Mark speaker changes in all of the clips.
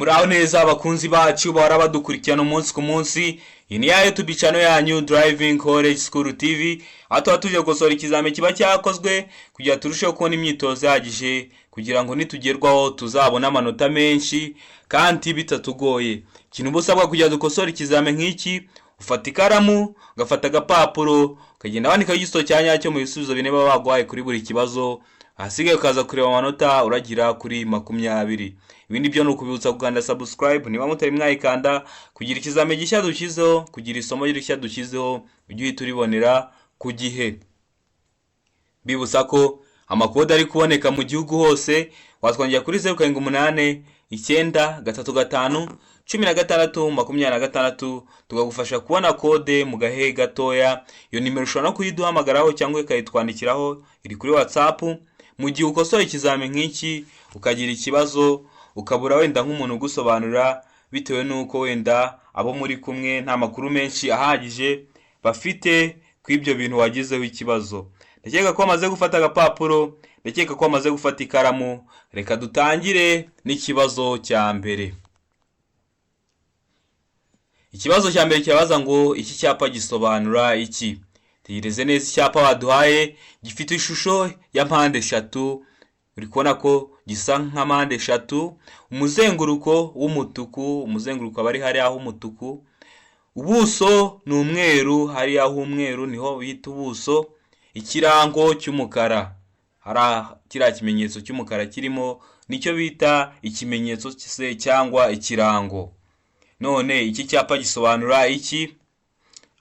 Speaker 1: Muraho neza, abakunzi bacu bahora badukurikirana umunsi ku munsi. Iyi ni ya YouTube channel yanyu, Driving College School TV, aho tuba tuje gukosora ikizami kiba cyakozwe kugira turusheho kubona imyitozo ihagije, kugira ngo nitugerwaho tuzabone amanota menshi kandi bitatugoye. Ikintu uba usabwa kugira dukosore ikizami nk'iki: ufata ikaramu, ugafata agapapuro, ukagenda wandikaho igisubizo cya nyacyo mu bisubizo bine baba baguhaye kuri buri kibazo. Ahasigaye ukaza kureba amanota uragira kuri 20. Ibindi byo ni ukubibutsa gukanda subscribe niba mutari mwayikanda, kugira ikizami gishya dushyizeho, kugira isomo rishya dushyizeho, ujye uhita uribonera ku gihe. Bibutsa ko amakode ari kuboneka mu gihugu hose. Watwongera kuri 0789351626, tukagufasha kubona kode mu gahe gatoya. Iyo nimero ushobora no kuyiduhamagaraho cyangwa ukayitwandikiraho, iri kuri WhatsApp. Mu gihe ukosoye ikizami nk'iki ukagira ikibazo, ukabura wenda nk'umuntu ugusobanurira, bitewe n'uko wenda abo muri kumwe nta makuru menshi ahagije bafite ku ibyo bintu wagizeho ikibazo. Ndakeka ko wamaze gufata agapapuro, ndakeka ko wamaze gufata ikaramu. Reka dutangire n'ikibazo cya mbere. Ikibazo cya mbere kirabaza ngo: "Iki cyapa gisobanura iki?" Tegereze neza icyapa baduhaye. Gifite ishusho ya mpande eshatu, uri kubona ko gisa nka mpande eshatu, umuzenguruko w'umutuku, umuzenguruko aba ari hariya h'umutuku, ubuso ni umweru, hariya h'umweru niho bita ubuso, ikirango cy'umukara. Hari kiriya kimenyetso cy'umukara kirimo, nicyo bita ikimenyetso se cyangwa ikirango. None iki cyapa gisobanura iki?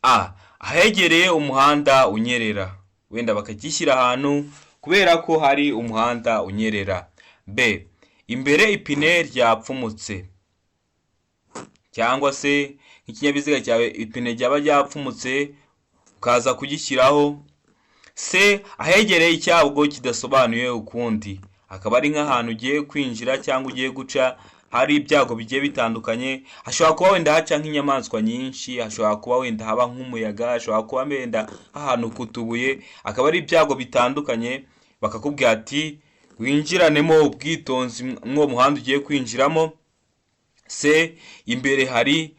Speaker 1: A, ahegereye umuhanda unyerera, wenda bakagishyira ahantu kubera ko hari umuhanda unyerera. B, imbere ipine ryapfumutse, cyangwa se nk'ikinyabiziga cyawe ipine ryaba ryapfumutse ukaza kugishyiraho. C, ahegereye icyago kidasobanuye ukundi, akaba ari nk'ahantu ugiye kwinjira cyangwa ugiye guca hari ibyago bigiye bitandukanye. Hashobora kuba wenda haca nk'inyamaswa nyinshi, hashobora kuba wenda haba nk'umuyaga, hashobora kuba wenda ahantu ku tubuye, akaba ari ibyago bitandukanye, bakakubwira ati winjiranemo ubwitonzi mw'uwo muhanda ugiye kwinjiramo. C, imbere hari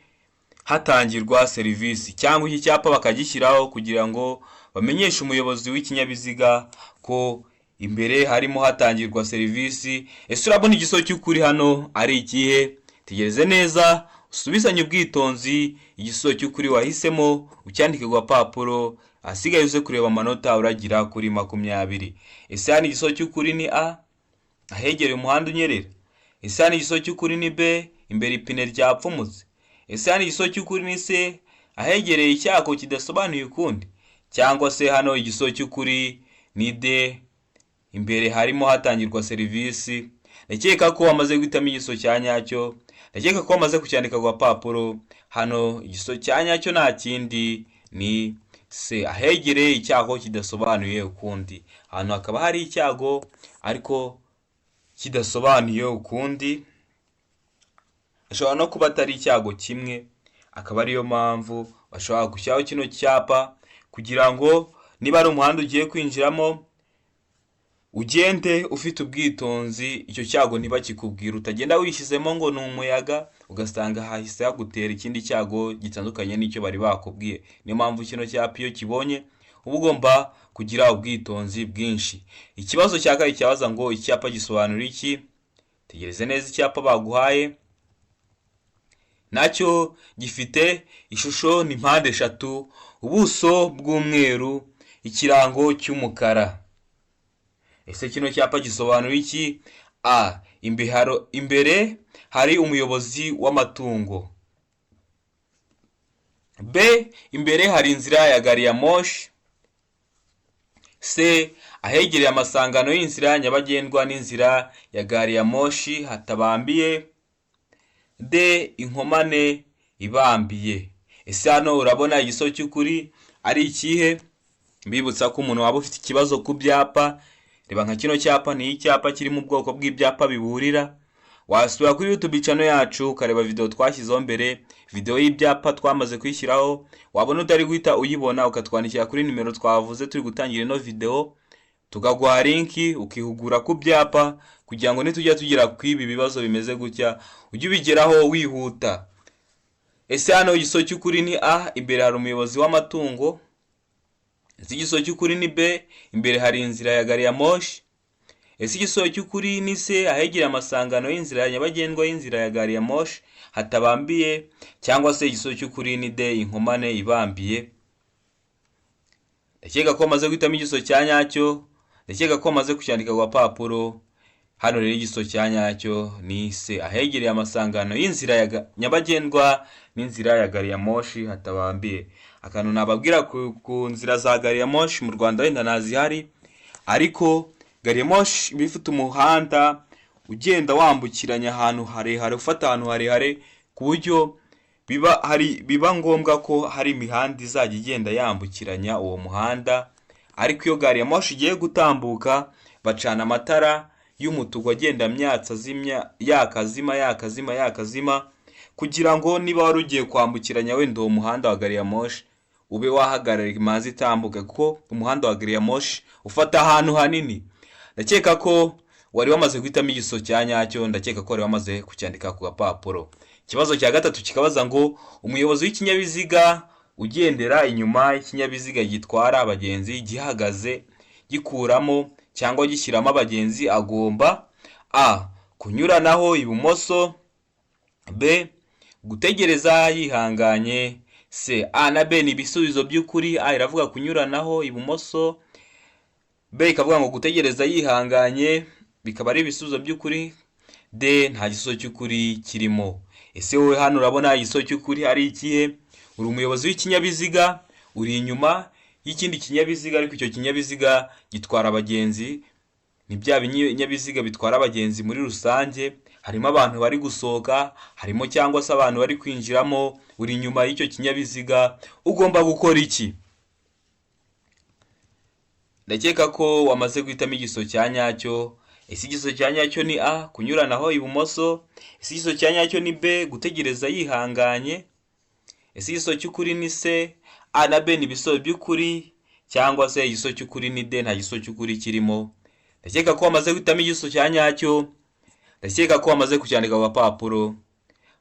Speaker 1: hatangirwa serivisi, cyangwa iki cyapa bakagishyiraho kugira ngo bamenyeshe umuyobozi w'ikinyabiziga ko imbere harimo hatangirwa serivisi. Ese urabona igisubizo cy'ukuri hano ari ikihe? Tegereze neza, usubizanye ubwitonzi igisubizo cy'ukuri wahisemo, ucyandike ku gapapuro. Ahasigaye uze kureba amanota uragira kuri 20. Ese hano igisubizo cy'ukuri ni A, ahegereye umuhanda unyerera? Ese hano igisubizo cy'ukuri ni B, imbere ipine ryapfumutse? Ese hano igisubizo cy'ukuri ni C, ahegereye icyago kidasobanuye ukundi? Cyangwa se hano igisubizo cy'ukuri ni D, imbere harimo hatangirwa serivisi? Ndakeka ko wamaze guhitamo igisubizo cya nyacyo, ndakeka ko wamaze kucyandika ku gapapuro. Hano igisubizo cya nyacyo nta kindi, ni C, ahegereye icyago kidasobanuye ukundi. Ahantu hakaba hari icyago ariko kidasobanuye ukundi, hashobora no kuba atari icyago kimwe, akaba ariyo mpamvu bashobora gushyiraho kino cyapa kugira ngo niba ari umuhanda ugiye kwinjiramo ugende ufite ubwitonzi, icyo cyago ntibakikubwira, utagenda wishyizemo ngo ni umuyaga, ugasanga hahise hagutera ikindi cyago gitandukanye n'icyo bari bakubwiye. Niyo mpamvu kino cyapa iyo kibonye uba ugomba kugira ubwitonzi bwinshi. Ikibazo cya kabiri cyabaza ngo: "Icyapa gisobanura iki?" Tegereze neza icyapa baguhaye. Nacyo gifite ishusho ni mpande eshatu, ubuso bw'umweru, ikirango cy'umukara. Ese kino cyapa gisobanura iki? A, imbere hari umuyobozi w'amatungo. B, imbere hari inzira ya gari ya moshi. C, ahegereye amasangano y'inzira nyabagendwa n'inzira ya gari ya moshi hatabambiye. D, inkomane ibambiye. Ese hano urabona igisubizo cy'ukuri ari ikihe? Mbibutsa ko umuntu waba ufite ikibazo ku byapa, reba nka kino cyapa, ni icyapa kiri mu bwoko bw'ibyapa biburira. Wasura kuri YouTube channel yacu ukareba video twashyizeho mbere, video y'ibyapa twamaze kuyishyiraho. Wabona utari guhita uyibona, ukatwandikira kuri nimero twavuze turi gutangira ino video. Tukaguha link ukihugura ku byapa kugira ngo nitujya tugera ku ibi bibazo bimeze gutya ujye ubigeraho wihuta. Ese hano igisubizo cy'ukuri ni A, imbere hari umuyobozi w'amatungo? Ese igisubizo cy'ukuri ni B, imbere hari inzira ya gari ya moshi? Ese igisubizo cy'ukuri ni C, ahegereye amasangano y'inzira nyabagendwa y'inzira ya gari ya moshi hatabambiye? Cyangwa se igisubizo cy'ukuri ni D, inkomane ibambiye? Ndakeka ko wamaze guhitamo igisubizo cya nyacyo, ndakeka ko wamaze kucyandika ku gapapuro. Hano rero igisubizo cya nyacyo ni C, ahegereye amasangano y'inzira ya nyabagendwa n'inzira ya gari ya moshi hatabambiye. Akantu nababwira ku nzira za gari ya moshi mu Rwanda wenda ntazihari, ariko gari ya moshi iba ifite umuhanda ugenda wambukiranya ahantu harehare, ufata ahantu harehare ku buryo biba ngombwa ko hari imihanda izajya igenda yambukiranya uwo muhanda. Ariko iyo gari ya moshi igiye gutambuka bacana amatara y'umutuku agenda amyatsa azimya, yaka azima, yaka azima, yaka azima, kugira ngo niba wari ugiye kwambukiranya wenda uwo muhanda wa gari ya moshi ube wahagarara imanza itambuka, kuko umuhanda wa gari ya moshi ufata ahantu hanini. Ndakeka ko wari wamaze guhitamo igisubizo cya nyacyo, ndakeka ko wari wamaze kucyandika ku gapapuro. Ikibazo cya gatatu kikabaza ngo umuyobozi w'ikinyabiziga ugendera inyuma y'ikinyabiziga gitwara abagenzi gihagaze gikuramo cyangwa gishyiramo abagenzi agomba A, kunyuranaho ibumoso, B, gutegereza yihanganye, C. A na B ni ibisubizo by'ukuri. A iravuga kunyuranaho ibumoso, B ikavuga ngo gutegereza yihanganye, bikaba ari ibisubizo by'ukuri. D, nta gisubizo cy'ukuri kirimo. Ese wowe hano urabona igisubizo cy'ukuri ari ikihe? Uri umuyobozi w'ikinyabiziga, uri inyuma y'ikindi kinyabiziga, ariko icyo kinyabiziga gitwara abagenzi, ni bya binyabiziga bitwara abagenzi muri rusange, harimo abantu bari gusohoka, harimo cyangwa se abantu bari kwinjiramo, uri inyuma y'icyo kinyabiziga, ugomba gukora iki? Ndakeka ko wamaze guhitamo igisubizo cya nyacyo. Ese igisubizo cya nyacyo ni A, kunyuranaho ibumoso? Ese igisubizo cya nyacyo ni B, gutegereza yihanganye? Ese igisubizo cy'ukuri ni C? A na B ni ibisubizo by'ukuri, cyangwa se igisubizo cy'ukuri ni D, nta gisubizo cy'ukuri kirimo? Ndakeka ko wamaze guhitamo igisubizo cya nyacyo, ndakeka ko wamaze kucyandika ku gapapuro.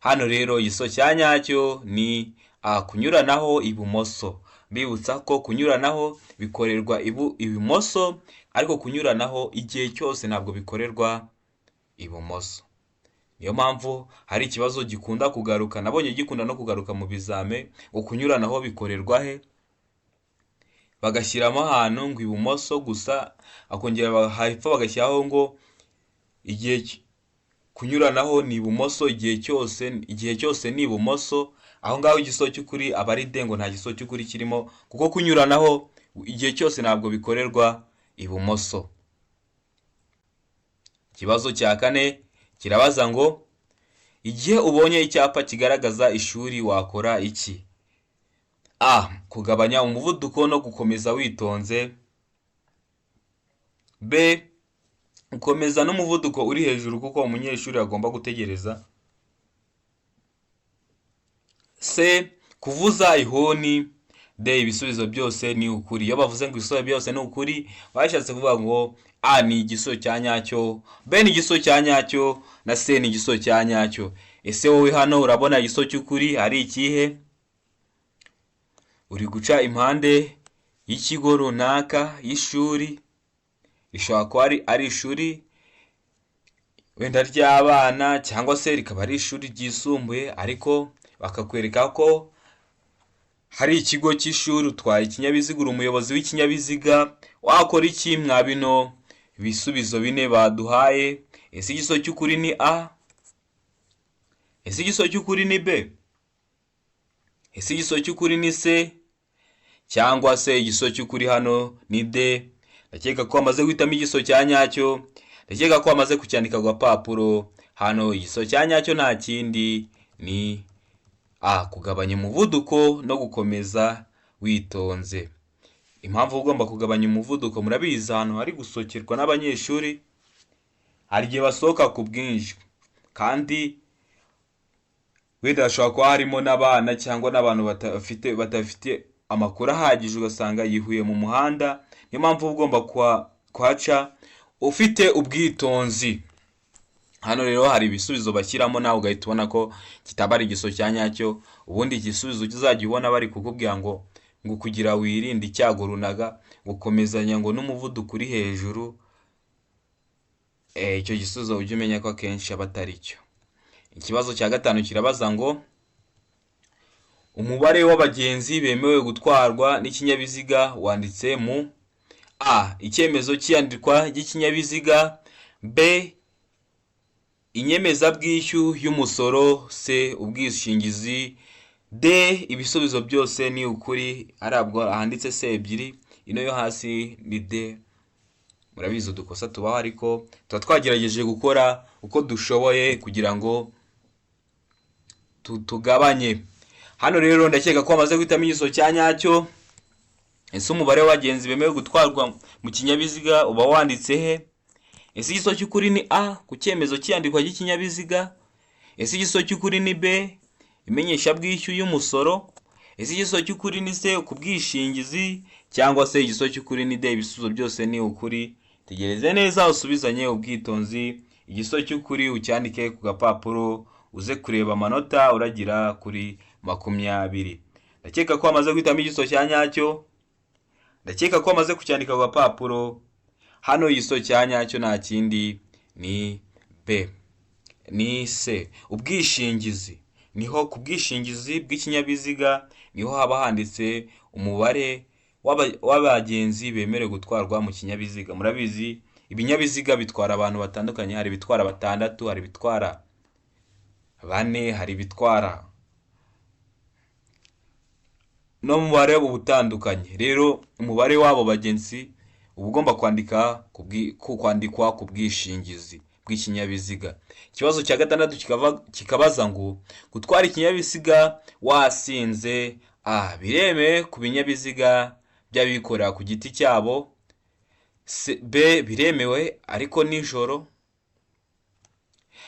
Speaker 1: Hano rero igisubizo cya nyacyo ni A, kunyuranaho ibumoso. Mbibutsa ko kunyuranaho bikorerwa ibumoso, ariko kunyuranaho igihe cyose ntabwo bikorerwa ibumoso. Niyo mpamvu hari ikibazo gikunda kugaruka, nabonye gikunda no kugaruka mu bizame, ngo kunyuranaho bikorerwa he? Bagashyiramo ahantu ngo ibumoso gusa, bakongera hepfo bagashyiraho ngo igihe kunyuranaho ni ibumoso igihe cyose, igihe cyose ni ibumoso. Aho ngaho igisubizo cy'ukuri aba ari D, ngo nta gisubizo cy'ukuri kirimo, kuko kunyuranaho igihe cyose ntabwo bikorerwa ibumoso. Ikibazo cya kane kirabaza ngo igihe ubonye icyapa kigaragaza ishuri wakora iki? A, kugabanya umuvuduko no gukomeza witonze. B, gukomeza n'umuvuduko uri hejuru kuko umunyeshuri agomba gutegereza. C, kuvuza ihoni. D, ibisubizo byose ni ukuri. Iyo bavuze ngo ibisubizo byose ni ukuri, bashatse kuvuga ngo A ni igisubizo cya nyacyo, B ni igisubizo cya nyacyo, na C ni igisubizo cya nyacyo. Ese wowe hano urabona igisubizo cy'ukuri ari ikihe? Uri guca impande y'ikigo runaka y'ishuri, rishobora kuba ari ishuri wenda ry'abana cyangwa se rikaba ari ishuri ryisumbuye, ariko bakakwereka ko hari ikigo cy'ishuri, utwaye ikinyabiziga, uri umuyobozi w'ikinyabiziga, wakora iki mwa bino bisubizo bine baduhaye? Ese igisubizo cy'ukuri ni A? Ese igisubizo cy'ukuri ni B? Ese igisubizo cy'ukuri ni C? Cyangwa se igisubizo cy'ukuri hano ni D? Ndakeka ko wamaze guhitamo igisubizo cya nyacyo, ndakeka ko wamaze kucyandika ku gapapuro. Hano igisubizo cya nyacyo nta kindi ni A, kugabanya umuvuduko no gukomeza witonze. Impamvu ugomba kugabanya umuvuduko, murabizi ahantu hari gusohokerwa n'abanyeshuri hari igihe basohoka ku bwinshi, kandi wenda hashobora kuba harimo n'abana cyangwa n'abantu badafite amakuru ahagije, ugasanga yihuye mu muhanda. Niyo mpamvu uba ugomba kuhaca ufite ubwitonzi. Hano rero hari ibisubizo bashyiramo, nawe ugahita ubona ko kitaba ari igisubizo cya nyacyo. Ubundi igisubizo uzajya ubona bari kukubwira ngo kugira wirinde icyago runaka, gukomezanya ngo n'umuvuduko uri hejuru, icyo gisubizo ujye umenya ko akenshi aba atari cyo. Ikibazo cya gatanu kirabaza ngo umubare w'abagenzi bemewe gutwarwa n'ikinyabiziga wanditse mu: A. Icyemezo cy'iyandikwa ry'ikinyabiziga, B. Inyemezabwishyu y'umusoro, C. Ubwishingizi, D. Ibisubizo byose ni ukuri. Arabwo ahanditse C ebyiri, ino yo hasi ni D. Murabizi udukosa tubaho, ariko tuba twagerageje gukora uko dushoboye kugira ngo tugabanye. Hano rero ndakeka ko bamaze guhitamo igisubizo cya nyacyo. Ese umubare w'abagenzi bemewe gutwarwa mu kinyabiziga uba wanditse he? Ese igisubizo cy'ukuri ni A, ku cyemezo cy'iyandikwa ry'ikinyabiziga? Ese igisubizo cy'ukuri ni B, imenyeshabwishyu y'umusoro? Ese igisubizo cy'ukuri ni C, ku bwishingizi? Cyangwa se igisubizo cy'ukuri ni D, ibisubizo byose ni ukuri? Tegereze neza, usubizanye ubwitonzi igisubizo cy'ukuri, ucyandike ku gapapuro, uze kureba amanota uragira kuri 20. Ndakeka ko wamaze guhitamo igisubizo cya nyacyo, ndakeka ko wamaze kucyandika ku gapapuro. Hano igisubizo cya nyacyo nta kindi ni B, ni C, ubwishingizi. Niho ku bwishingizi bw'ikinyabiziga niho haba handitse umubare w'abagenzi bemerewe gutwarwa mu kinyabiziga. Murabizi, ibinyabiziga bitwara abantu batandukanye: hari ibitwara batandatu, hari ibitwara bane, hari ibitwara n'umubare uba utandukanye. Rero umubare w'abo bagenzi uba ugomba kwandikwa ku bwishingizi bw'ikinyabiziga. Ikibazo cya gatandatu kikabaza ngo gutwara ikinyabiziga wasinze: A. Biremewe ku binyabiziga by'abikorera ku giti cyabo, B. Biremewe ariko nijoro,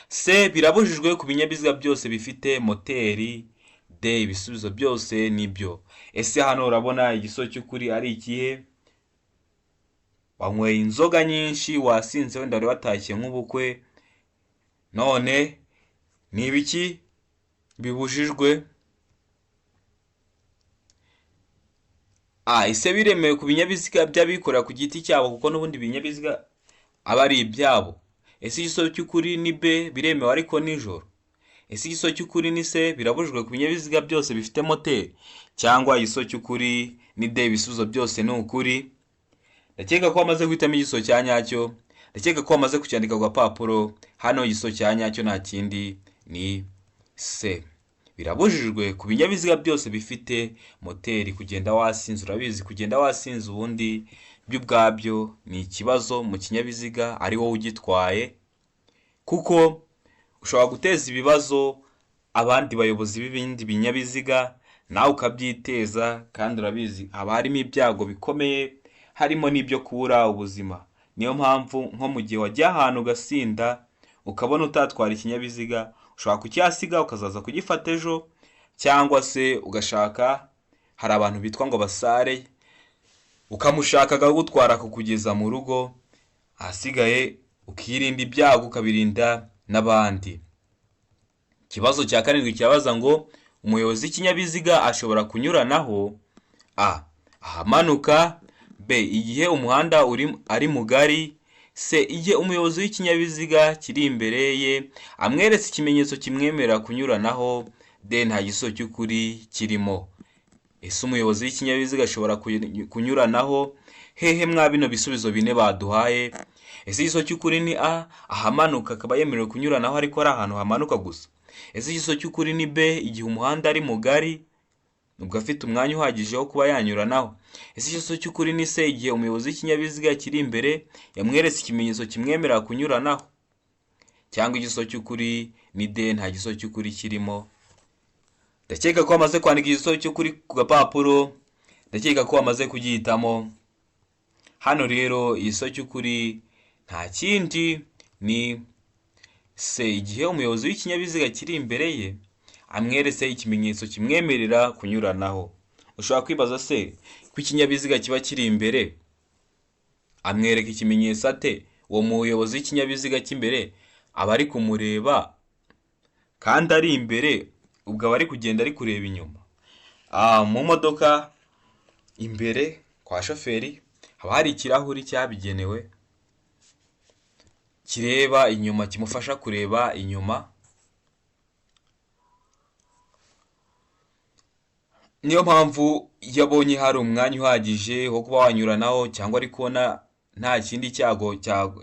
Speaker 1: C. Birabujijwe ku binyabiziga byose bifite moteri, D. Ibisubizo byose nibyo. Ese hano urabona igisubizo cy'ukuri ari ikihe? Wanyweye inzoga nyinshi, wasinze, wenda wari watashye nk'ubukwe, none ni ibiki bibujijwe? A. Ese biremewe ku binyabiziga by'abikorera ku giti cyabo, kuko n'ubundi ibinyabiziga aba ari ibyabo? Ese igisubizo cy'ukuri ni B, biremewe ariko nijoro? Ese igisubizo cy'ukuri ni C, birabujijwe ku binyabiziga byose bifite moteri? Cyangwa igisubizo cy'ukuri ni D, ibisubizo byose ni ukuri? Ndakeka ko wamaze guhitamo igisubizo cya nyacyo, ndakeka ko wamaze kucyandika ku gapapuro. Hano igisubizo cya nyacyo nta kindi ni C. Birabujijwe ku binyabiziga byose bifite moteri kugenda wasinze. Urabizi, kugenda wasinze ubundi byo ubwabyo ni ikibazo mu kinyabiziga ari wowe ugitwaye, kuko ushobora guteza ibibazo abandi bayobozi b'ibindi binyabiziga, nawe ukabyiteza, kandi urabizi haba harimo ibyago bikomeye, harimo n'ibyo kubura ubuzima. Niyo mpamvu nko mu gihe wagiye ahantu ugasinda, ukabona utatwara ikinyabiziga, ushobora kucyasiga ukazaza kugifata ejo, cyangwa se ugashaka, hari abantu bitwa ngo basare, ukamushaka akagutwara akakugeza mu rugo, ahasigaye ukirinda ibyago, ukabirinda n'abandi. Ikibazo cya karindwi kirabaza ngo umuyobozi w'ikinyabiziga ashobora kunyuranaho: A. Ahamanuka, B. Igihe umuhanda ari mugari, C. Igihe umuyobozi w'ikinyabiziga kiri imbere ye amweretse ikimenyetso kimwemerera kunyuranaho, D. Nta gisubizo cy'ukuri kirimo. Ese umuyobozi w'ikinyabiziga ashobora kunyuranaho hehe mwa bino bisubizo bine baduhaye? Ese igisubizo cy'ukuri ni A, ahamanuka akaba yemerewe kunyuranaho ariko ari ahantu hamanuka gusa? Ese igisubizo cy'ukuri ni B, igihe umuhanda ari mugari ubwo afite umwanya uhagije wo kuba yanyuranaho? Ese igisubizo cy'ukuri ni C, igihe umuyobozi w'ikinyabiziga kiri imbere yamweretse ikimenyetso kimwemerera kunyuranaho? Cyangwa igisubizo cy'ukuri ni D, nta gisubizo cy'ukuri kirimo? Ndakeka ko wamaze kwandika igisubizo cy'ukuri ku gapapuro, ndakeka ko wamaze kugihitamo. Hano rero igisubizo cy'ukuri nta kindi ni C, igihe umuyobozi w'ikinyabiziga kiri imbere ye amweretse ikimenyetso kimwemerera kunyuranaho. Ushobora kwibaza se ko ikinyabiziga kiba kiri imbere Amwereka ikimenyetso ate? Uwo muyobozi w'ikinyabiziga cy'imbere aba ari kumureba kandi ari imbere, ubwo aba ari kugenda ari kureba inyuma. Mu modoka imbere kwa shoferi haba hari ikirahuri cyabigenewe kireba inyuma, kimufasha kureba inyuma. Niyo mpamvu iyo abonye hari umwanya uhagije wo kuba wanyuranaho cyangwa ari kubona nta kindi cyago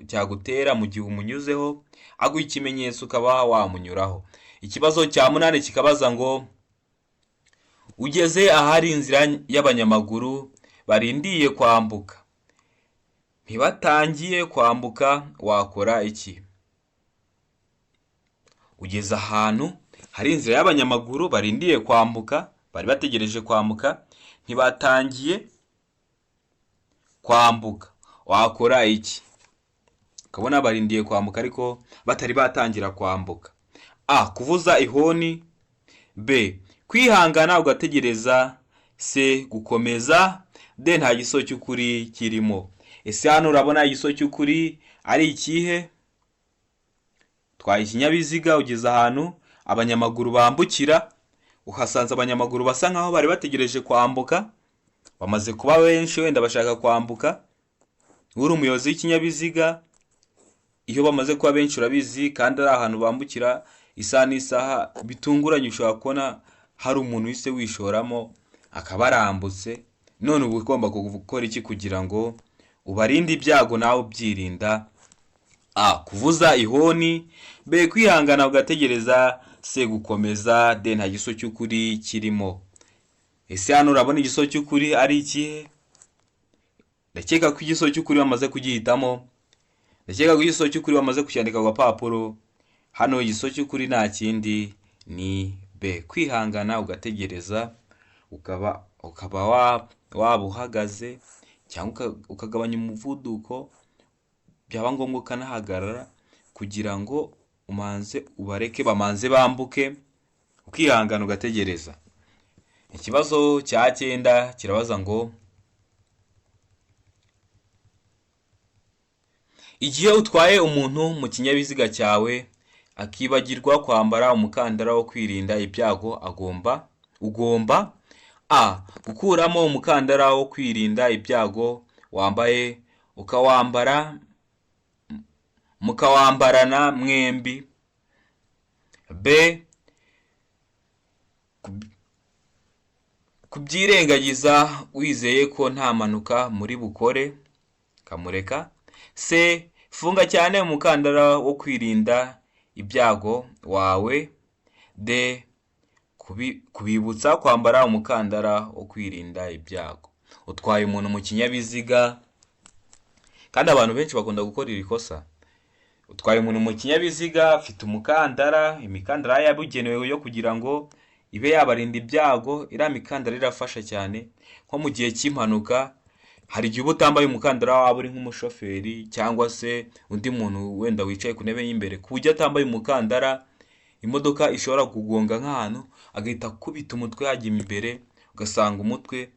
Speaker 1: cyagutera mu gihe umunyuzeho, aguha ikimenyetso ukaba wamunyuraho. Ikibazo cya munani kikabaza ngo ugeze ahari inzira y'abanyamaguru barindiye kwambuka, ntibatangiye kwambuka, wakora iki? Ugeze ahantu hari inzira y'abanyamaguru barindiye kwambuka, bari bategereje kwambuka, ntibatangiye kwambuka, wakora iki? Ukabona barindiye kwambuka ariko batari batangira kwambuka. A. Kuvuza ihoni. B. Kwihangana ugategereza. C. Gukomeza. D. Nta gisubizo cy'ukuri kirimo. Ese hano urabona igisubizo cy'ukuri ari ikihe? Utwaye ikinyabiziga ugeze ahantu abanyamaguru bambukira, uhasanze abanyamaguru basa nkaho bari bategereje kwambuka, bamaze kuba benshi wenda bashaka kwambuka. Uri umuyobozi w'ikinyabiziga, iyo bamaze kuba benshi urabizi, kandi ari ahantu bambukira isaha n'isaha, bitunguranye ushobora kubona hari umuntu wise wishoramo akaba arambutse. None uba ugomba gukora iki kugira ngo ubarinde ibyago nawe ubyirinda? A. Kuvuza ihoni. B. Kwihangana ugategereza. C. Gukomeza. D. Nta gisubizo cy'ukuri kirimo. Ese hano urabona igisubizo cy'ukuri ari ikihe? Ndakeka ko igisubizo cy'ukuri bamaze kugihitamo. Ndakeka ko igisubizo cy'ukuri bamaze kucyandika ku gapapuro. Hano igisubizo cy'ukuri nta kindi ni B. Kwihangana ugategereza, ukaba waba uhagaze cyangwa ukagabanya umuvuduko, byaba ngombwa ukanahagarara kugira ngo umanze ubareke bamanze bambuke, ukihangana ugategereza. Ikibazo cya cyenda kirabaza ngo igihe utwaye umuntu mu kinyabiziga cyawe akibagirwa kwambara umukandara wo kwirinda ibyago, ugomba A. Gukuramo umukandara wo kwirinda ibyago wambaye ukawambara mukawambarana mwembi. B. Kubyirengagiza wizeye ko nta mpanuka muri bukore, kamureka. C. Funga cyane umukandara wo kwirinda ibyago wawe. D. Kubibutsa kwambara umukandara wo kwirinda ibyago. Utwaye umuntu mu kinyabiziga, kandi abantu benshi bakunda gukora iri kosa. Utwaye umuntu mu kinyabiziga afite umukandara, imikandara yabugenewe yo kugira ngo ibe yabarinda ibyago. Iriya mikandara irafasha cyane nko mu gihe cy'impanuka, hari igihe uba utambaye umukandara waba uri nk'umushoferi cyangwa se undi muntu wenda wicaye ku ntebe y'imbere, ku buryo atambaye umukandara imodoka ishobora kugonga nk'ahantu agahita akubita umutwe yajya imbere, ugasanga umutwe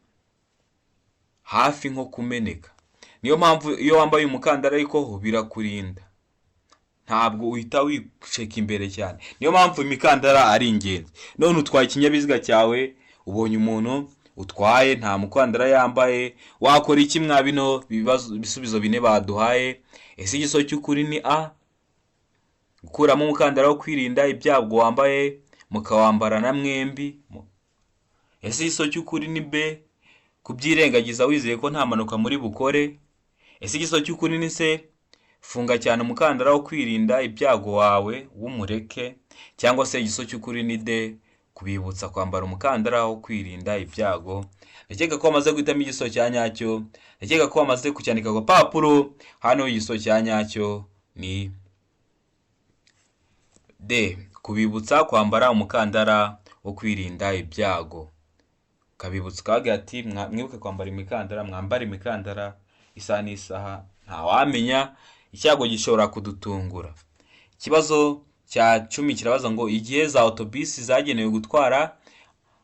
Speaker 1: hafi nko kumeneka. Niyo mpamvu iyo wambaye umukandara ariko ho birakurinda, ntabwo uhita wiceka imbere cyane. Niyo mpamvu imikandara ari ingenzi. None utwaye ikinyabiziga cyawe, ubonye umuntu utwaye nta mukandara yambaye, wakora iki mwa bino bisubizo bine baduhaye? Ese igisubizo cy'ukuri ni A. Gukuramo umukandara wo kwirinda ibyago wambaye mukawambarana mwembi. Ese igisubizo cy'ukuri ni B. Kubyirengagiza wizeye ko nta mpanuka muri bukore. Ese igisubizo cy'ukuri ni C. Funga cyane umukandara wo kwirinda ibyago wawe w'umureke. Cyangwa se igisubizo cy'ukuri ni D. Kubibutsa kwambara umukandara wo kwirinda ibyago. Ndakeka ko wamaze guhitamo igisubizo cya nyacyo. Ndakeka ko wamaze kucyandika ku gapapuro. Hano igisubizo cya nyacyo ni D. Kubibutsa kwambara umukandara wo kwirinda ibyago. Ukabibutsa ukababwira ati mwibuke kwambara imikandara, mwambare imikandara isaha n'isaha, ntawamenya icyago gishobora kudutungura. Ikibazo cya 10 kirabaza ngo igihe za otobisi zagenewe gutwara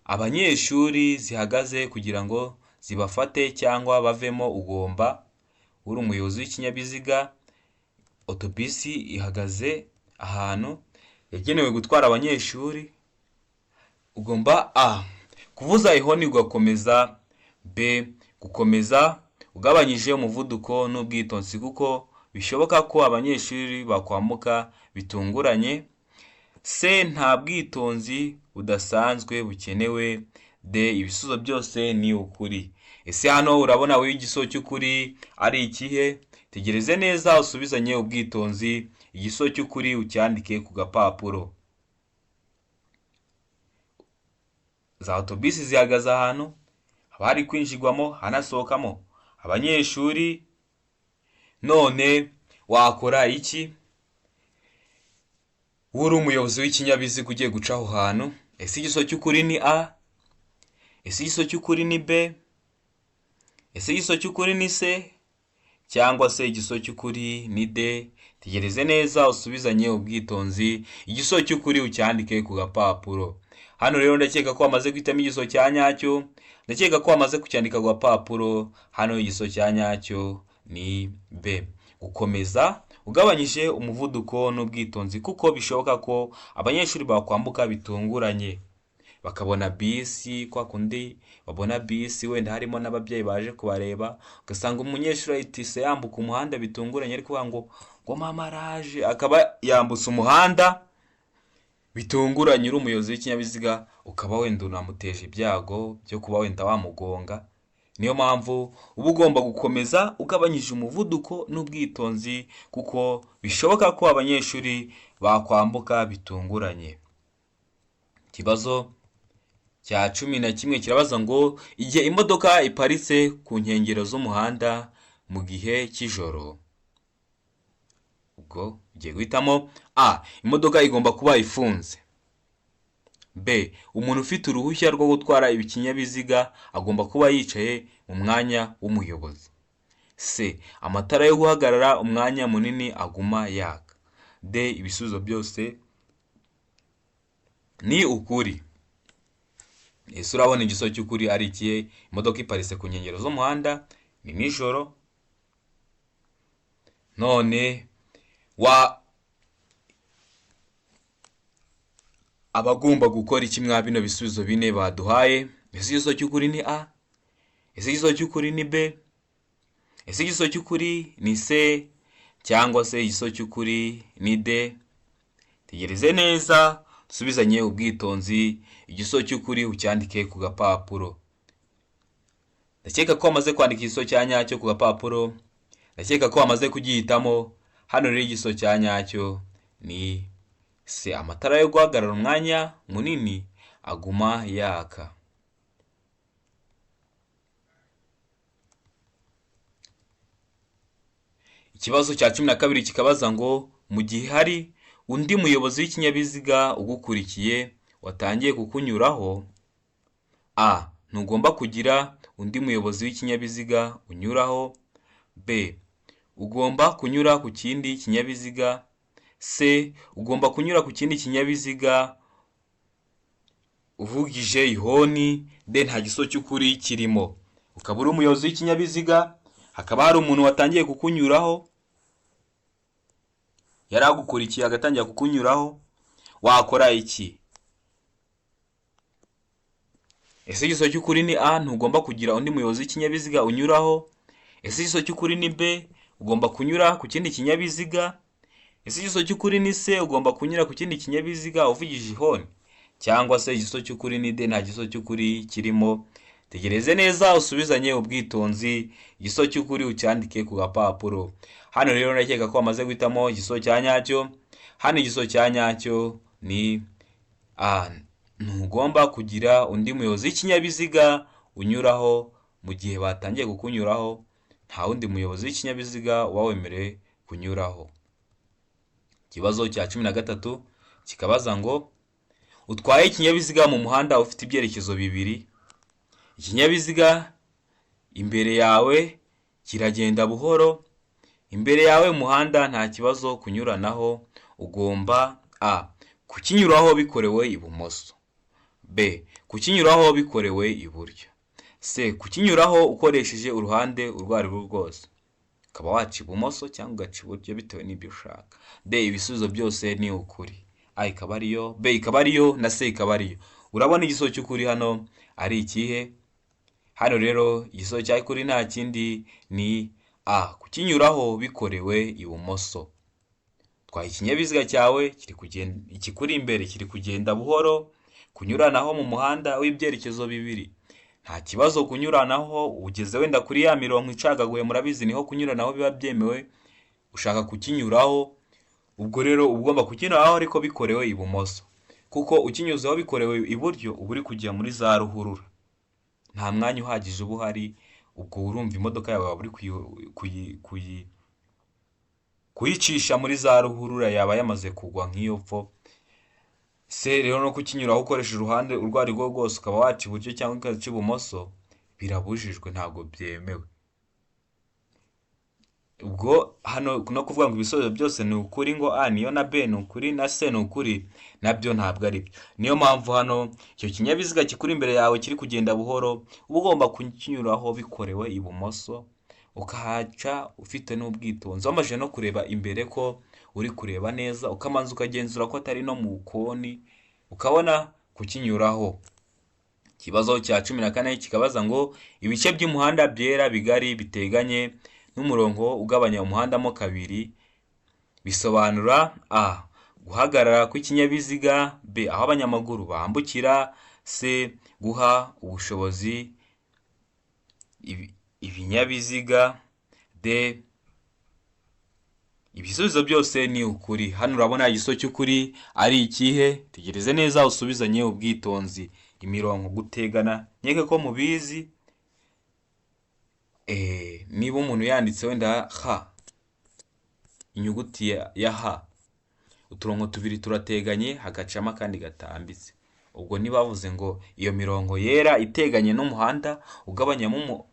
Speaker 1: abanyeshuri zihagaze kugira ngo zibafate cyangwa bavemo, Uri umuyobozi w'ikinyabiziga, otobisi ihagaze ahantu yagenewe gutwara abanyeshuri, ugomba A. Kuvuza ihoni ugakomeza, B. Gukomeza ugabanyije umuvuduko n'ubwitonzi kuko bishoboka ko abanyeshuri bakwambuka bitunguranye, C. Nta bwitonzi budasanzwe bukenewe, D. Ibisubizo byose ni ukuri. Ese hano urabona wowe igisubizo cy'ukuri ari ikihe? Tegereze neza usubizanye ubwitonzi, igisubizo cy'ukuri ucyandike ku gapapuro. Za otobisi zihagaze ahantu haba hari kwinjirwamo hanasohokamo abanyeshuri, none wakora iki? Uri umuyobozi w'ikinyabiziga ugiye guca aho hantu, ese igisubizo cy'ukuri ni A? Ese igisubizo cy'ukuri ni B? Ese igisubizo cy'ukuri ni C? Cyangwa se igisubizo cy'ukuri ni D? Tegereze neza usubizanye ubwitonzi, igisubizo cy'ukuri ucyandike ku gapapuro. Hano rero ndakeka ko wamaze guhitamo igisubizo cya nyacyo, ndakeka ko wamaze kucyandika ku gapapuro. Hano igisubizo cya nyacyo ni B. Gukomeza ugabanyije umuvuduko n'ubwitonzi kuko bishoboka ko abanyeshuri bakwambuka bitunguranye, bakabona bisi kwa kundi babona bisi wenda harimo n'ababyeyi baje kubareba, ugasanga umunyeshuri ahitise yambuka umuhanda bitunguranye ari kuvuga ngo mama araje, akaba yambutse umuhanda bitunguranye. Uri umuyobozi w'ikinyabiziga ukaba wenda unamuteje ibyago byo kuba wenda wamugonga. Niyo mpamvu uba ugomba gukomeza ugabanyije umuvuduko n'ubwitonzi kuko bishoboka ko abanyeshuri bakwambuka bitunguranye. Ikibazo cya 11 kirabaza ngo igihe imodoka iparitse ku nkengero z'umuhanda mu gihe cy'ijoro, ubwo ugiye guhitamo A. Imodoka igomba kuba ifunze. B. Umuntu ufite uruhushya rwo gutwara ikinyabiziga agomba kuba yicaye mu mwanya w'umuyobozi. C. Amatara yo guhagarara umwanya munini aguma yaka. D. Ibisubizo byose ni ukuri. Ese urabona igisubizo cy'ukuri ari ikihe? Imodoka iparitse ku nkengero z'umuhanda, ni nijoro, none wa abagomba gukora iki mwa bino bisubizo bine baduhaye? Ese igisubizo cy'ukuri ni A? Ese igisubizo cy'ukuri ni B? Ese igisubizo cy'ukuri ni C? Cyangwa se igisubizo cy'ukuri ni D? Tegereze neza usubizanye ubwitonzi, igisubizo cy'ukuri ucyandike ku gapapuro. Ndakeka ko wamaze kwandika igisubizo cya nyacyo ku gapapuro, ndakeka ko wamaze kugihitamo. Hano rero igisubizo cya nyacyo ni C. Amatara yo guhagarara umwanya munini aguma yaka. Ikibazo cya 12 kikabaza ngo mu gihe hari undi muyobozi w'ikinyabiziga ugukurikiye watangiye kukunyuraho, A. Ntugomba kugira undi muyobozi w'ikinyabiziga unyuraho. B. Ugomba kunyura ku kindi kinyabiziga. C. Ugomba kunyura ku kindi kinyabiziga uvugije ihoni. D. Nta gisubizo cy'ukuri kirimo. Ukaba uri umuyobozi w'ikinyabiziga, hakaba hari umuntu watangiye kukunyuraho, yari agukurikiye agatangira kukunyuraho, wakora iki? Ese igisubizo cy'ukuri ni A. Ntugomba kugira undi muyobozi w'ikinyabiziga unyuraho. Ese igisubizo cy'ukuri ni B. Ugomba kunyura ku kindi kinyabiziga. Ese igisubizo cy'ukuri ni C. Ugomba kunyura ku kindi kinyabiziga uvugije ihoni. Cyangwa se igisubizo cy'ukuri ni D. Nta gisubizo cy'ukuri kirimo. Tegereze neza usubizanye ubwitonzi, igisubizo cy'ukuri ucyandike ku gapapuro. Hano rero ndakeka ko wamaze guhitamo igisubizo cya nyacyo. Hano igisubizo cya nyacyo ni A. Ntugomba kugira undi muyobozi w'ikinyabiziga unyuraho mu gihe batangiye kukunyuraho, nta wundi muyobozi w'ikinyabiziga uba wemerewe kunyuraho. Ikibazo cya 13 kikabaza ngo utwaye ikinyabiziga mu muhanda ufite ibyerekezo bibiri, ikinyabiziga imbere yawe kiragenda buhoro, imbere yawe umuhanda nta kibazo kunyuranaho, ugomba A. Kukinyuraho bikorewe ibumoso. B. Kukinyuraho bikorewe iburyo. C. Kukinyuraho ukoresheje uruhande urwo ari rwo rwose. Ukaba waca ibumoso cyangwa ugaca iburyo bitewe n'ibyo ushaka. D, ibisubizo byose ni ukuri. A ikaba ariyo, B ikaba ariyo na C ikaba ariyo. Urabona igisubizo cy'ukuri hano ari ikihe? Hano rero igisubizo cy'ukuri nta kindi ni A, kukinyuraho bikorewe ibumoso. Twaye ikinyabiziga cyawe kiri kugenda, ikikuri imbere kiri kugenda buhoro, kunyuranaho mu muhanda w'ibyerekezo bibiri nta kibazo. Kunyuranaho ugeze wenda kuri ya mirongo icagaguye, murabizi niho kunyuranaho biba byemewe, ushaka kukinyuraho, ubwo rero uba ugomba kukinyuraho ariko bikorewe ibumoso, kuko ukinyuzeho bikorewe iburyo uba uri kujya muri za ruhurura, nta mwanya uhagije uba uhari. Ubwo urumva imodoka yawe waba uri kuyicisha muri za ruhurura, yaba yamaze kugwa nk'iyo pfo. Se rero no kukinyuraho ukoresheje uruhande urwo ari rwo rwose, ukaba waca iburyo cyangwa ugaca ibumoso, birabujijwe, ntabwo byemewe. Ubwo hano no kuvuga ngo ibisubizo byose ni ukuri, ngo A niyo na B ni ukuri na C ni ukuri, nabyo ntabwo ari byo. Niyo mpamvu hano icyo kinyabiziga kikuri imbere yawe kiri kugenda buhoro, uba ugomba kukinyuraho bikorewe ibumoso, ukahaca ufite n'ubwitonzi, wamaze no kureba imbere ko uri kureba neza, ukamanza ukagenzura ko atari no mu koni, ukabona kukinyuraho. Ikibazo cya 14 kikabaza ngo ibice by'umuhanda byera bigari biteganye n'umurongo ugabanya umuhanda mo kabiri bisobanura: A, guhagarara kw'ikinyabiziga; B, aho abanyamaguru bambukira; C, guha ubushobozi ibinyabiziga; D, ibisubizo byose ni ukuri. Hano urabona igisubizo cy'ukuri ari ikihe? Tegereze neza usubizanye ubwitonzi. Imirongo gutegana, nkeke ko mubizi. Niba umuntu yanditse wenda H, inyuguti ya H, uturongo tubiri turateganye hagacamo akandi gatambitse. Ubwo ntibavuze ngo iyo mirongo yera iteganye n'umuhanda ugabanyamo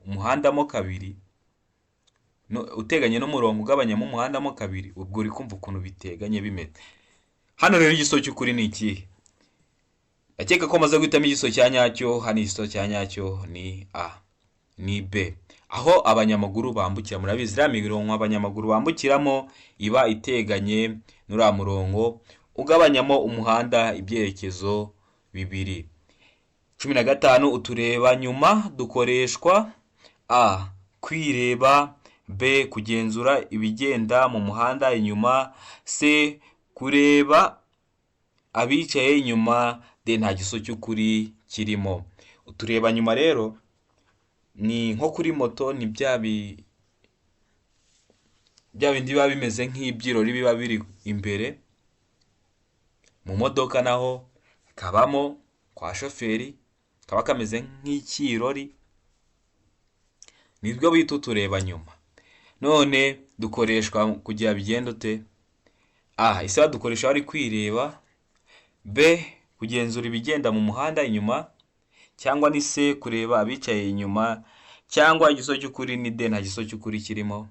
Speaker 1: umuhanda mo kabiri, uteganye n'umurongo ugabanyamo umuhanda mo kabiri, ubwo uri kumva ukuntu biteganye bimeze. Hano rero igisubizo cy'ukuri ni ikihe? Ndakeka ko maze guhitamo igisubizo cya nyacyo. Hano igisubizo cya nyacyo ni A, ni B, aho abanyamaguru bambukira. Murabizi, iriya mirongo abanyamaguru bambukiramo iba iteganye n'uriya murongo ugabanyamo umuhanda ibyerekezo bibiri. 15, utureba nyuma dukoreshwa: A, kwireba; B, kugenzura ibigenda mu muhanda inyuma; C, kureba abicaye inyuma; D, nta gisubizo cy'ukuri kirimo. Utureba nyuma rero ni nko kuri moto, ni bya bindi biba bimeze nk'ibyirori biba biri imbere. Mu modoka naho kabamo kwa shoferi, kaba kameze nk'ikirori, nibwo bita utureba nyuma. None dukoreshwa kugira bigende ute? A, ese badukoresha bari kwireba? B, kugenzura ibigenda mu muhanda inyuma? Cyangwa ni C, kureba abicaye inyuma? Cyangwa igisubizo cy'ukuri ni D, nta gisubizo cy'ukuri kirimo?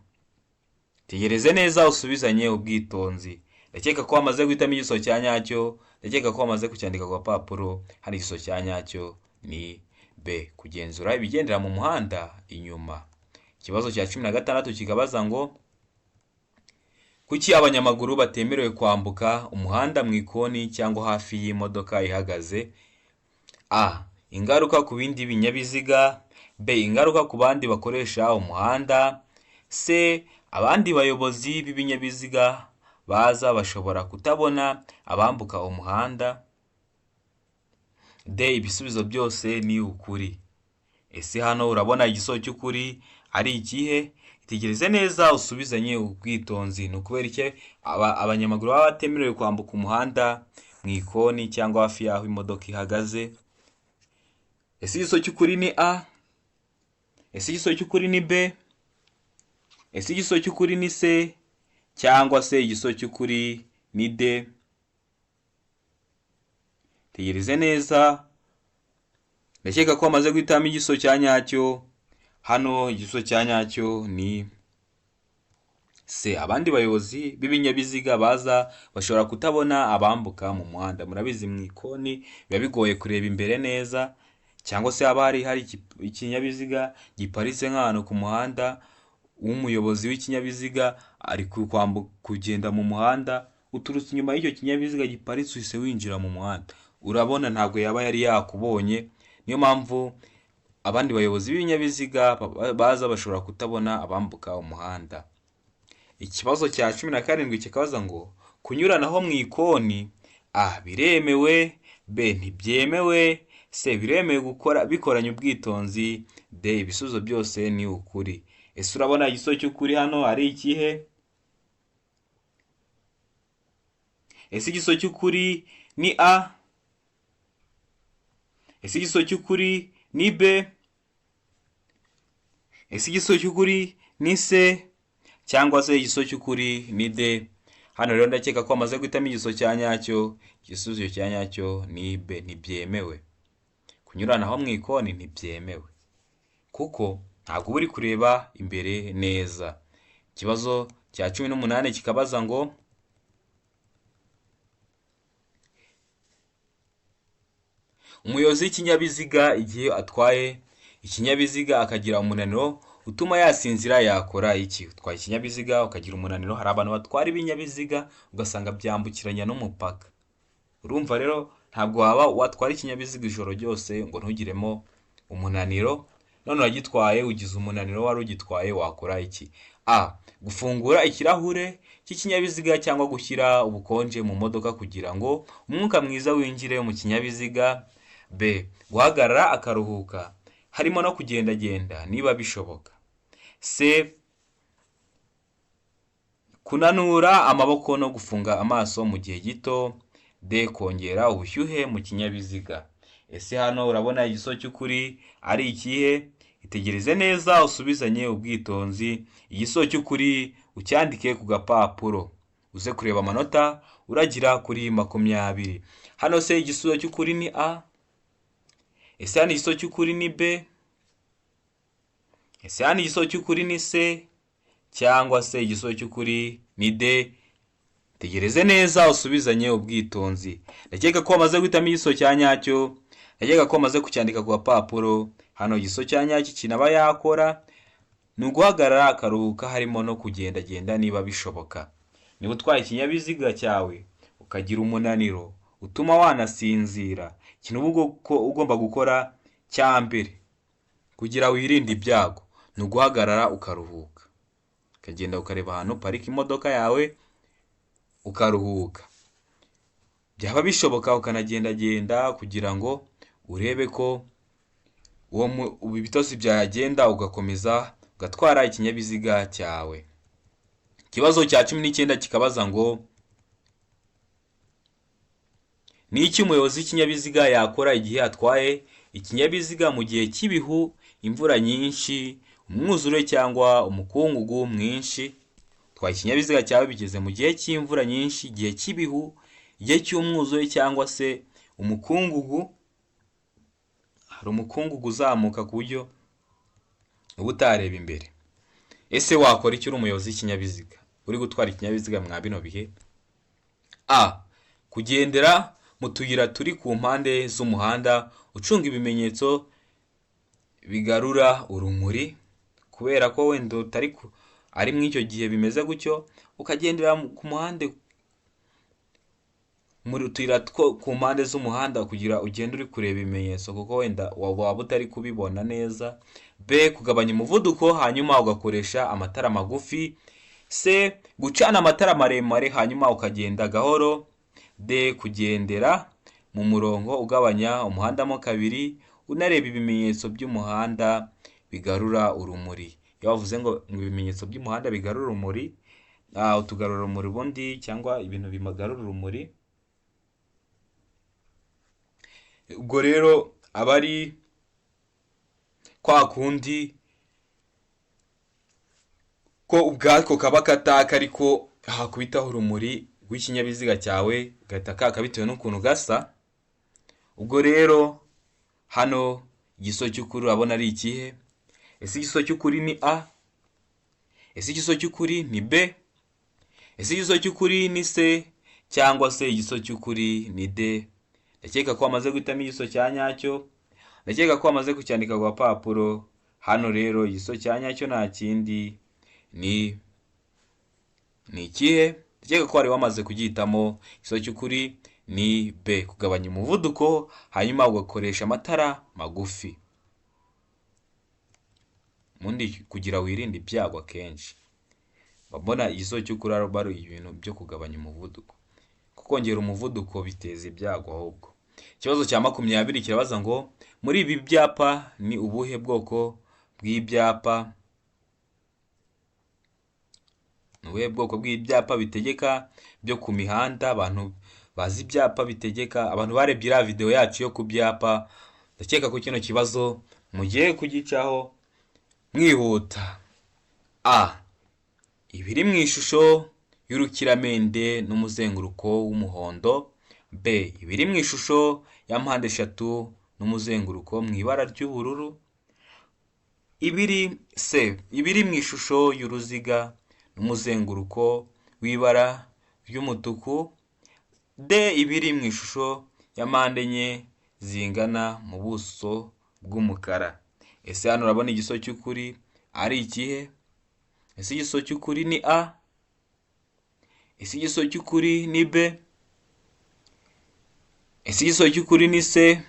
Speaker 1: Tegereze neza usubizanye ubwitonzi. Ndakeka ko wamaze guhitamo igisubizo cya nyacyo, ndakeka ko wamaze kucyandika ku gapapuro. Hano igisubizo cya nyacyo ni B, kugenzura ibigendera mu muhanda inyuma. Ikibazo cya 16 kikabaza ngo kuki abanyamaguru batemerewe kwambuka umuhanda mu ikoni cyangwa hafi y'imodoka ihagaze? A, ingaruka ku bindi binyabiziga; B, ingaruka ku bandi bakoresha umuhanda; C, abandi bayobozi b'ibinyabiziga baza bashobora kutabona abambuka umuhanda; D, ibisubizo byose ni ukuri. Ese hano urabona igisubizo cy'ukuri ari ikihe? Itegereze neza usubizanye ubwitonzi. Ni ukubera iki abanyamaguru baba batemerewe kwambuka umuhanda mu ikoni cyangwa hafi y'aho imodoka ihagaze? Ese igisubizo cy'ukuri ni A? Ese igisubizo cy'ukuri ni B? Ese igisubizo cy'ukuri ni C? Cyangwa se igisubizo cy'ukuri ni D? Tegereze neza. Ndakeka ko wamaze guhitamo igisubizo cya nyacyo. Hano igisubizo cya nyacyo ni C, abandi bayobozi b'ibinyabiziga baza bashobora kutabona abambuka mu muhanda. Murabizi, mu ikoni biba bigoye kureba imbere neza, cyangwa se haba hari ikinyabiziga giparitse nk'ahantu ku muhanda. w'umuyobozi w'ikinyabiziga ari kugenda mu muhanda, uturutse inyuma y'icyo kinyabiziga giparitse uhise winjira mu muhanda, urabona ntabwo yaba yari yakubonye. Niyo mpamvu abandi bayobozi b'ibinyabiziga baza bashobora kutabona abambuka umuhanda. Ikibazo cya 17 kikabaza ngo kunyuranaho mu ikoni, A biremewe, B ntibyemewe, C biremewe gukora bikoranye ubwitonzi, D ibisubizo byose ni ukuri. Ese urabona igisubizo cy'ukuri hano ari ikihe? Ese igisubizo cy'ukuri ni A? Ese igisubizo cy'ukuri ni B? Ese igisubizo cy'ukuri ni C? Cyangwa se igisubizo cy'ukuri ni D? Hano rero ndakeka ko bamaze guhitamo igisubizo cya nyacyo. Igisubizo cya nyacyo ni B, ntibyemewe. Kunyuranaho mu ikoni ntibyemewe kuko ntabwo uba uri kureba imbere neza. Ikibazo cya 18 kikabaza ngo umuyobozi w'ikinyabiziga igihe atwaye ikinyabiziga akagira umunaniro utuma yasinzira yakora iki? Utwaye ikinyabiziga ukagira umunaniro, hari abantu batwara ibinyabiziga ugasanga byambukiranya n'umupaka. Urumva rero ntabwo waba watwara ikinyabiziga ijoro ryose ngo ntugiremo umunaniro, none uragitwaye ugize umunaniro wari ugitwaye wakora iki? A. Gufungura ikirahure cy'ikinyabiziga cyangwa gushyira ubukonje mu modoka kugira ngo umwuka mwiza winjire mu kinyabiziga. B. Guhagarara akaruhuka harimo no kugendagenda niba bishoboka. C. Kunanura amaboko no gufunga amaso mu gihe gito. D. Kongera ubushyuhe mu kinyabiziga. Ese hano urabona igisubizo cy'ukuri ari ikihe? Itegereze neza usubizanye ubwitonzi, igisubizo cy'ukuri ucyandike ku gapapuro, uze kureba amanota uragira kuri 20. Hano se igisubizo cy'ukuri ni A? Ese hano igisubizo cy'ukuri ni B? Ese hano igisubizo cy'ukuri ni C? Cyangwa se igisubizo cy'ukuri ni D? Tegereze neza usubizanye ubwitonzi. Ndakeka ko wamaze guhitamo igisubizo cya nyacyo, ndakeka ko wamaze kucyandika ku gapapuro. Hano igisubizo cya nyacyo ikintu aba yakora ni uguhagarara akaruhuka harimo no kugendagenda niba bishoboka. Niba utwaye ikinyabiziga cyawe ukagira umunaniro utuma wanasinzira, ikintu uba ugomba gukora cya mbere kugira wirinde ibyago ni uguhagarara ukaruhuka, ukagenda ukareba ahantu uparika imodoka yawe ukaruhuka, byaba bishoboka ukanagendagenda kugira ngo urebe ko ibitotsi byagenda ugakomeza ugatwara ikinyabiziga cyawe. Ikibazo cya 19 kikabaza ngo ni iki umuyobozi w'ikinyabiziga yakora igihe atwaye ikinyabiziga mu gihe cy'ibihu, imvura nyinshi, umwuzure cyangwa umukungugu mwinshi? Utwaye ikinyabiziga cyawe bigeze mu gihe cy'imvura nyinshi, igihe cy'ibihu, igihe cy'umwuzure cyangwa se umukungugu. Hari umukungugu uzamuka ku buryo uba utareba imbere. Ese wakora iki uri umuyobozi w'ikinyabiziga uri gutwara ikinyabiziga mwa bino bihe? A. Kugendera mu tuyira turi ku mpande z'umuhanda ucunga ibimenyetso bigarura urumuri, kubera ko wenda utari ari muri icyo gihe bimeze gutyo, ukagendera ku muhanda mu tuyira two ku mpande z'umuhanda kugira ugende uri kureba ibimenyetso kuko wenda waba utari kubibona neza. B. Kugabanya umuvuduko hanyuma ugakoresha amatara magufi. C. Gucana amatara maremare hanyuma ukagenda gahoro. D. Kugendera mu murongo ugabanya umuhanda mo kabiri unareba ibimenyetso by'umuhanda bigarura urumuri. Iyo bavuze ngo ibimenyetso by'umuhanda bigarura urumuri, utugarurarumuri ubundi cyangwa ibintu bigarura urumuri, ubwo rero aba ari kwa kundi ko ubwako kaba kataka ariko hakubitaho urumuri rw'ikinyabiziga cyawe gahita kaka bitewe n'ukuntu gasa. Ubwo rero hano igisubizo cy'ukuri urabona ari ikihe? Ese igisubizo cy'ukuri ni A? Ese igisubizo cy'ukuri ni B? Ese igisubizo cy'ukuri ni C? Cyangwa se igisubizo cy'ukuri ni D? Ndakeka ko wamaze guhitamo igisubizo cya nyacyo, ndakeka ko wamaze kucyandika ku gapapuro. Hano rero igisubizo cya nyacyo nta kindi Ni ikihe? Ndakeka ko wari wamaze kugihitamo. Igisubizo cy'ukuri ni B, kugabanya umuvuduko hanyuma ugakoresha amatara magufi ubundi kugira wirinde ibyago. Akenshi mbona igisubizo cy'ukuri ari ibintu byo kugabanya umuvuduko, kuko kongera umuvuduko biteza ibyago ahubwo. Ikibazo cya 20 kirabaza ngo: muri ibi byapa ni ubuhe bwoko bw'ibyapa, ni ubuhe bwoko bw'ibyapa bitegeka byo ku mihanda? Abantu bazi ibyapa bitegeka, abantu barebye iriya video yacu yo ku byapa, ndakeka ko kino kibazo mugiye kugicaho mwihuta. A, ibiri mu ishusho y'urukiramende n'umuzenguruko w'umuhondo. B, ibiri mu ishusho ya mpande eshatu n'umuzenguruko mu ibara ry'ubururu. Ibiri C, ibiri mu ishusho y'uruziga n'umuzenguruko w'ibara ry'umutuku. D, ibiri mu ishusho ya mpande enye zingana mu buso bw'umukara. Ese hano urabona igisubizo cy'ukuri ari ikihe? Ese igisubizo cy'ukuri ni A? Ese igisubizo cy'ukuri ni B? Ese igisubizo cy'ukuri ni C?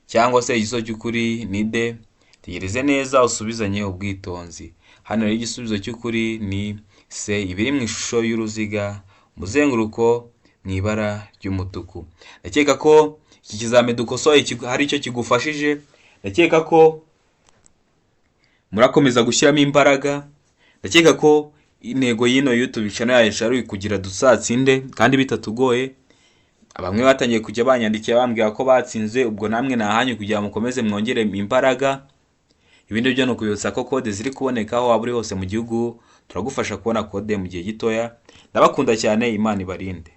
Speaker 1: Cyangwa se igisubizo cy'ukuri ni D? Tegereze neza, usubizanye ubwitonzi. Hano rero igisubizo cy'ukuri ni C, ibiri mu ishusho y'uruziga, umuzenguruko mu ibara ry'umutuku. Ndakeka ko iki kizami dukosoye hari icyo kigufashije. Ndakeka ko murakomeza gushyiramo imbaraga. Ndakeka ko intego y'ino YouTube channel yacu ari ukugira dusatsinde kandi bitatugoye. Bamwe batangiye kujya banyandikira bambwira ko batsinze, ubwo namwe nahanyu kugira ngo mukomeze mwongere imbaraga. Ibindi byo ni ukubibutsa ko kode ziri kuboneka aho waba uri hose mu gihugu, turagufasha kubona kode mu gihe gitoya. Ndabakunda cyane, Imana ibarinde.